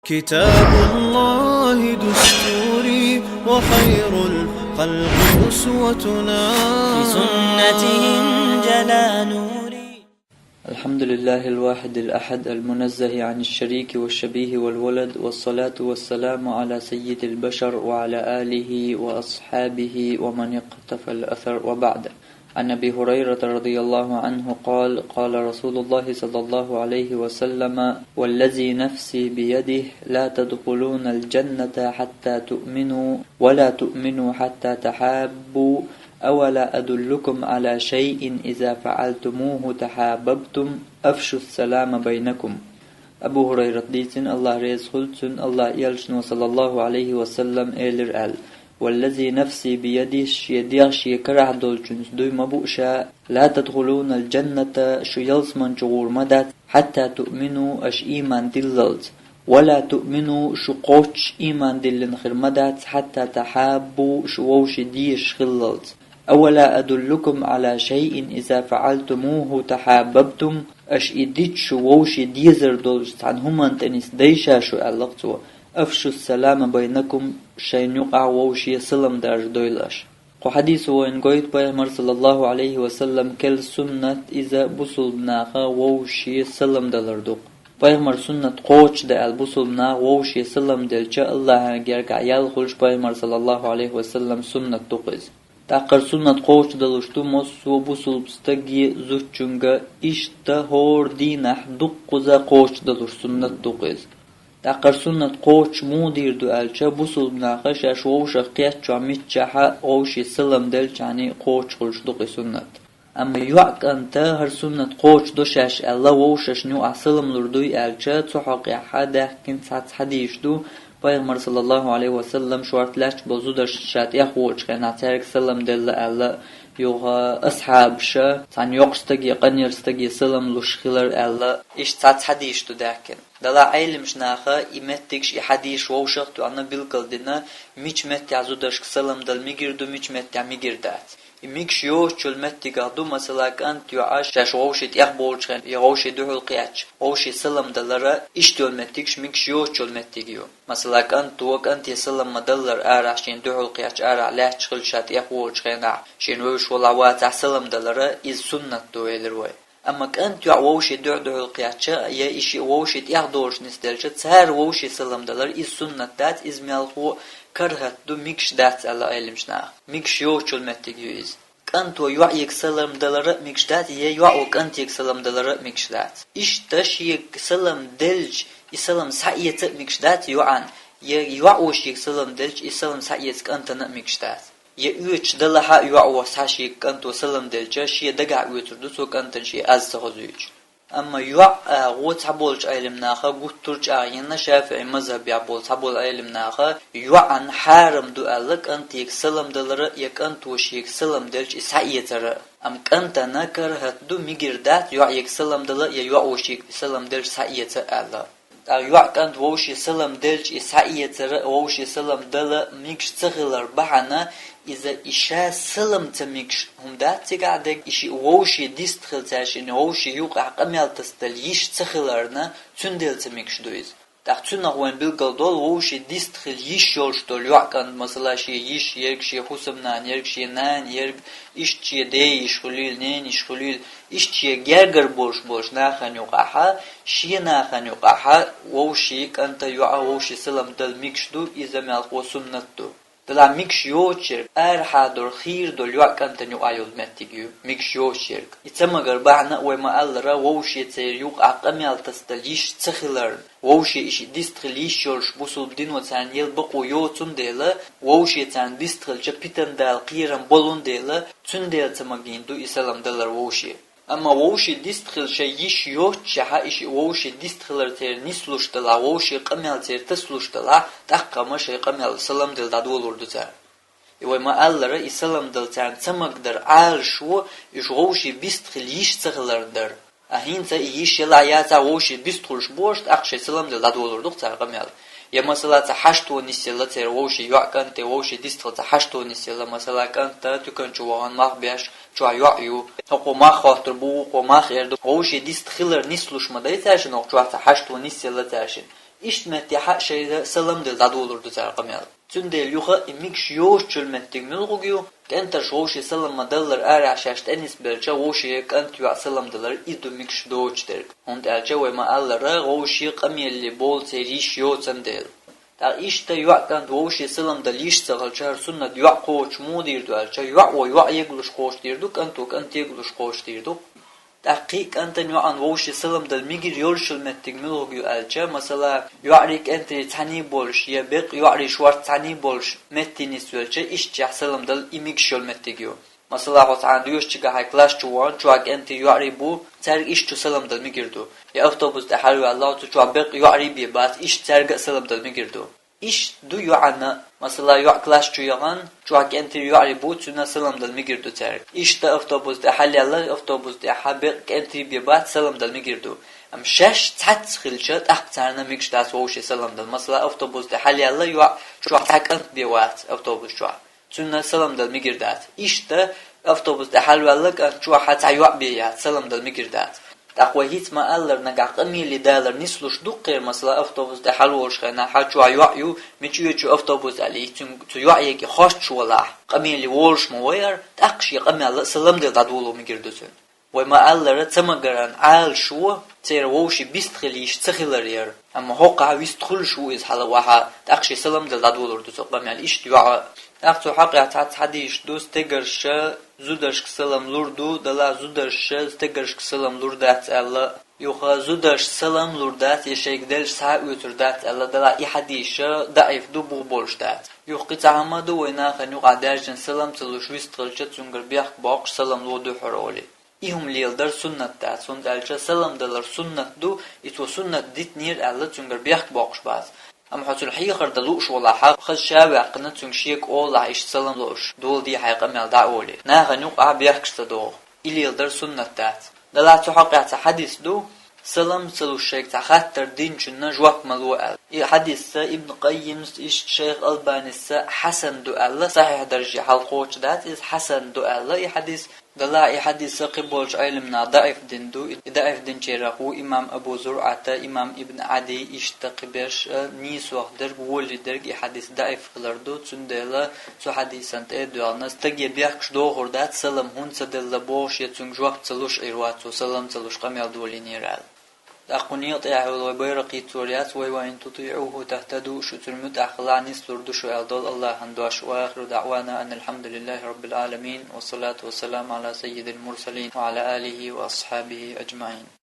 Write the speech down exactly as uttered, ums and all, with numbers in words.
كتاب الله دستوري وخير الخلق أسوتنا. بسنته انجلى نوري. الحمد لله الواحد الأحد المنزه عن الشريك والشبيه والولد، والصلاة والسلام على سيد البشر وعلى آله وأصحابه ومن اقتفى الأثر، وبعد. عن أبي هريرة رضي الله عنه قال: قال رسول الله صلى الله عليه وسلم: والذي نفسي بيده لا تدخلون الجنة حتى تؤمنوا، ولا تؤمنوا حتى تحابوا، أولا أدلكم على شيء إذا فعلتموه تحاببتم؟ أفشوا السلام بينكم. Абу Хурайрат дийцина, Аллах реза хуьлда цунна, Аллах элчано, саллаллаху алейхи ва саллам, элира аьлла: والذي نفسي بيده, шен дегӀ шен карахь долчуьнца дуй ма бу ша, لا تدخلون الجنة, шу ялсмани чу гӀур ма дац, حتى تؤمنوا, аша ийман диллалц, ولا تؤمنوا, шу кхоччуш ийман диллина хир ма дац, حتى تحابوا, шу вовшийн дезаш хиллалц. أولا أدلكم على شيء إذا فعلتموه تحاببتم, аша и дича шу вовшийн дезар долчу цхьана хӀуманна тӀе нисдойла ша шу, аьлла-кх цо. أفشوا السلام بينكم, шайна юкъахь вовшийн салам даржа дойла аша. Кху хьадисо вайна гойту пайхамар, саллаллаху алейхи ва саллам, керла суннат, иза бусулба наха вовшийн салам далар ду-кх. Пайхамар суннат кхочушдан аьлла бусулба наха вовшийн салам делча, Аллахьан гергахь ял хуьлуш, пайхамар, саллаллаху алейхи ва саллам, суннат ду-кх иза. ТӀаккха хӀара суннат кхочушдалуш ду массо а бусулба стаге, зудчуьнга, иштта хӀора дийнахь дуккхуза кхочушдалуш суннат ду-кх иза. ТӀаккха хӀара суннат кхочуш муха дийр ду аьлча, бусулба наха шаьш вовшах кхетта чохь миччахьа вовшийн салам делчахьана кхочуш хуьлуш ду-кх и суннат. Амма йоӀ кӀанта хӀара суннат кхочушдо шаьш аьлла, вовшашна юкъахь салам лур дуй аьлча, цу хьокъехь даьхкина цхьацца хьадисаш ду, пайхамар, саллаллаху алейхи ва саллам, шорта лаьтташ болу зударшна ша тӀехволучу хенахь цаьрга салам делла аьлла, юха асхьабаша цхьана йоккхачу стаге, къанъерчу стаге салам луш хилар аьлла, иштта цхьацца хьадисаш ду даьхкина. Делахь Ӏеламнаха и меттигаш, и хьадисаш вовшах а тоьхна билгалдина, мича меттехь зударшка салам дала мегар ду, мича меттехь мегар дац. И мегаш йоцучу меттигах ду, масала, кӀант-йоӀ шаьш вовшийн тӀехболучу хенахь я вовшийн дуьхьал кхетча, вовшийн салам далар, иштта йолу меттигаш мегаш йоцучу меттиг ю. Масала, кӀанто кӀанте салам ма-даллара, арахь шена дуьхьал кхетча, арахь лаьтташ хилча, ша тӀехволучу хенахь, шена вевзаш валахь, вацахь, салам далар, иза суннат ду, элира вай. Амма кӀант-йоӀ вовшийн дуьхьа-дуьхьал кхетча, я и шиъ вовшийн тӀехдолуш нисделча, цара вовшийн салам далар, иза суннат дац, иза мелхо карахӀат ду, мегаш дац, аьлла Ӏеламнаха. Мегаш йоцучу меттиг ю иза. КӀанто йоӀе салам далар а мегаш дац, я йоӀо кӀанте салам далар а мегаш дац. Иштта шега салам делча, и салам схьаэца а мегаш дац йоӀан, я йоӀо шега салам делча, и салам схьаэца кӀантана а мегаш дац. Я оьцуш далахь а йоӀо схьа шега кӀанто салам делча, шен дагахь оьцур ду цо кӀантана шен аз ца хозуьйтуш. Амма йоӀ агӀо цхьаболчу Ӏеламнаха, гуттар а чӀагӀйина, ШафиӀи мазхӀабехь болу цхьаболу Ӏеламнаха, йоӀан хьарам ду аьлла, кӀантега салам далар а, я кӀанто шега салам делча, и схьаэцар а. Амма кӀантана карахӀат ду, мегар дац йоӀега салам дала а, я йоӀо шега салам делча, схьаэца а аьлла. ТӀаккха йоӀ кӀант вовшийн салам делча, и схьаэцар а, вовшийн салам дала а мегаш ца хилар бахьана, иза и ша салам ца мегаш хӀума дац цигахь дерг, и шиъ вовшийн дистхила цаьршинна, вовшийн юкъахь къамел тасадала йиш ца хиларна, цундела ца мегаш ду иза. ТӀаккха цунах вайн билгал долу, вовшийн дистхила йиш йолуш долу йоӀ кӀант, масала, шен йиша ерг, шен хӀусамнана ерг, шен нана ерг, иштта шен ден йиша хуьлийла, ненан йиша хуьлийла, иштта шен гергара болуш болчу нахана юкъахьа, шен нахана юкъахьа вовшийн кӀанта йоӀа вовшийн салам дала мегаш ду, иза мелхо суннат ду. Делахь мегаш йоцуш ерг, арахьа долу, хийра долу йоӀ кӀантана юкъахь йолу меттиг ю, мегаш йоцуш ерг. И ца магар бахьана а вай ма-аллара, вовшийн церан юкъахь къамел тасадала йиш ца хиларна, вовшийн и шиъ дистхила йиш йолуш бусулба дино царна елла бакъо йоцун дела, вовшийн царна дистхилча питана дала кхерам болун дела, цундела ца магийна ду и салам далар вовшийн. Амма вовшийн дистхила шайн йиш йоццушехьа, и шиъ вовшийн дистхилар церан нислуш далахь, вовшийн къамел церан тасалуш далахь, тӀаккха ма шайн къамел салам дала дӀадолор ду цара. И вай ма-аллара, и салам дала царна ца магадар Ӏалашо, уьш вовшийн дистхила йиш ца хиларна дара. А хӀинца и йиш елахь яцахь вовшийн дистхуьлуш бохуш, тӀаккха шайн салам дала дӀадолор ду-кх цара къамел. Я, масала, цхьа хьашто нисъелла церан вовшийн йоӀ кӀанте, вовшийн дистхила цхьа хьашто нисъелла, масала, кӀанта туькан чу вахана мах беш, чохь йоӀ ю. ХӀокхо мах хоттур бу, вукхо мах эр ду. Вовшийн дист хилар нислуш ма дай цаьршинна, хӀокху чохь цхьа хьашто нисъелла цаьршинна. Иштта метте хьа шайга салам дала дӀадолур ду цара къамел. Цундела юха и мегаш йоцучул меттиг муьлхуг ю, кӀентарш вовше салам ма-даллара арахь шаьш тӀенисбелча, вовше кӀант йоӀ салам далар и ду мегаш доцуш дерг. ХӀунда аьлча вай ма-аллара, вовше къамеле болу церан йиш йоцан дела. ТӀаккха иштта йоӀ кӀант вовше салам дала йиш ца хилча, хӀара суннат йоӀ кхочуш муха дийр ду аьлча, йоӀ во йоӀ егалуш кхочуш дийр ду, кӀанто кӀант егалуш кхочуш дийр ду. ТӀаккха кхин а кӀантана йоӀана вовше салам дала мегар йолуш йолу меттиг муьлхуг ю аьлча, масала, йоӀарий кӀентарий цхьаьний болуш, я беккъа йоӀарий шорта цхьаьний болуш метте нисвелча, ишттачех салам дала и мегаш йолу меттиг ю. Масала, хьо цхьана доьшучигахь хьайн класс чу вахана, чохь кӀентий йоӀарий бу, цаьрга иштта чу салам дала мегар ду. Я автобус тӀе хьалаваьлла, цу чохь беккъа йоӀарий бен бац, иштта цаьрга а салам дала мегар ду. Иштта ду йоӀана, масала, йоӀ класс чу яхана, чохь кӀентий йоӀарий бу, цуьнан салам дала мегар ду цаьрга. Иштта автобус тӀе хьалаяьлла, автобус тӀехь беккъа кӀентий бен бац, салам дала мегар ду. Амма шаьш цхьацца хилча, тӀаккха царна мегаш дац вовше салам дала. Масала, автобус тӀе хьалаяьлла йоӀ, чохь цхьа кӀант бен вац автобус чохь. Цуьнан салам дала мегар дац. Иштта автобус тӀе хьалаваьлла кӀант, чохь цхьа йоӀ бен яц, салам дала мегар дац. ТӀаккха вай хӀинца ма-аллара, нагахь къамеле далар нислуш ду-кх хӀара, масала, автобус тӀе хьалаволуш хенахь, хьан чохь йоӀ ю, мича оьцу автобус аьлла, и цуьнга цу йоӀега хоттуш валахь, къамеле волуш ма ву хӀара, тӀаккха шен къамелла а салам дала дӀадоло мегар ду цуьнан. Вай ма-аллара, ца магаран Ӏалашо, церан вовше бистхила йиш ца хилар яра. Амма хӀокхахь вистхуьлуш ву иза хьала вахьа, тӀаккха шен салам дала дӀадолур ду цо къамел, иштта йоӀа. ТӀаккха цу хьокъехь цхьацца хьадисаш ду, стегарша зударшка салам лур ду, делахь зударша стегаршка салам лур дац аьлла. Юха зударшка салам лур дац, я шайга деллача схьа а оьцур дац аьлла, делахь и хьадисаш даӀиф ду, бух болуш дац. Юха кхин цхьа хӀума ду, вай нахана юкъахь даьржина салам ца луш вистхилча, цуьнгара бехк боккхуш салам ло дуьххьара олий. И хӀума леладар суннат дац, хӀунда аьлча салам далар суннат ду, и цо суннат дитинера аьлла, цуьнгара бехк боккхуш бац. Амма хьо цуьнан хьехар дан лууш валахь, хаза ша а ваьккхина, цуьнга шега олалахь, иштта салам лууш, дола дехьа хьайн къамел дӀа а олий. Нахана юкъахь бехкаш ца доху. И леладар суннат дац. Делахь цу хьокъехь цхьа хьадис ду, салам ца луш шайга цхьа хаттар динчунна жоп ма ло аьлла. И хьадисца Ибн Къаййимс, иштта шайх Албанис хьасан ду аьлла, сахьихь дарже хьалкхочуш дац иза, хьасан ду аьлла и хьадис. Делахь и хьадис кхиболчу Ӏеламнаха даӀиф дина ду, и даӀиф динчарах ву имам Абу ЗурӀата, имам Ибн Ӏади, иштта кхиберш а, нийсох дерг, волий дерг и хьадис даӀиф хилар ду, цундела цу хьадисан тӀе а доьгӀна, стаге бехкаш дохур дац, салам хӀунда ца делла бохуш, я цуьнга жоп ца луш Ӏийр вац цо, салам ца луш къамел долийнера аьлла. ТӀаккха кху некъа тӀехь йолу вай байракх йицлур яц, вай: «وإن تطيعوه تهتدوا», шу цуьнан муьтӀахь хилахь нислур ду шу аьлла долу АллахӀан дош. وآخر دعوانا أن الحمد لله رب العالمين، والصلاة والسلام على سيد المرسلين وعلى آله وأصحابه أجمعين.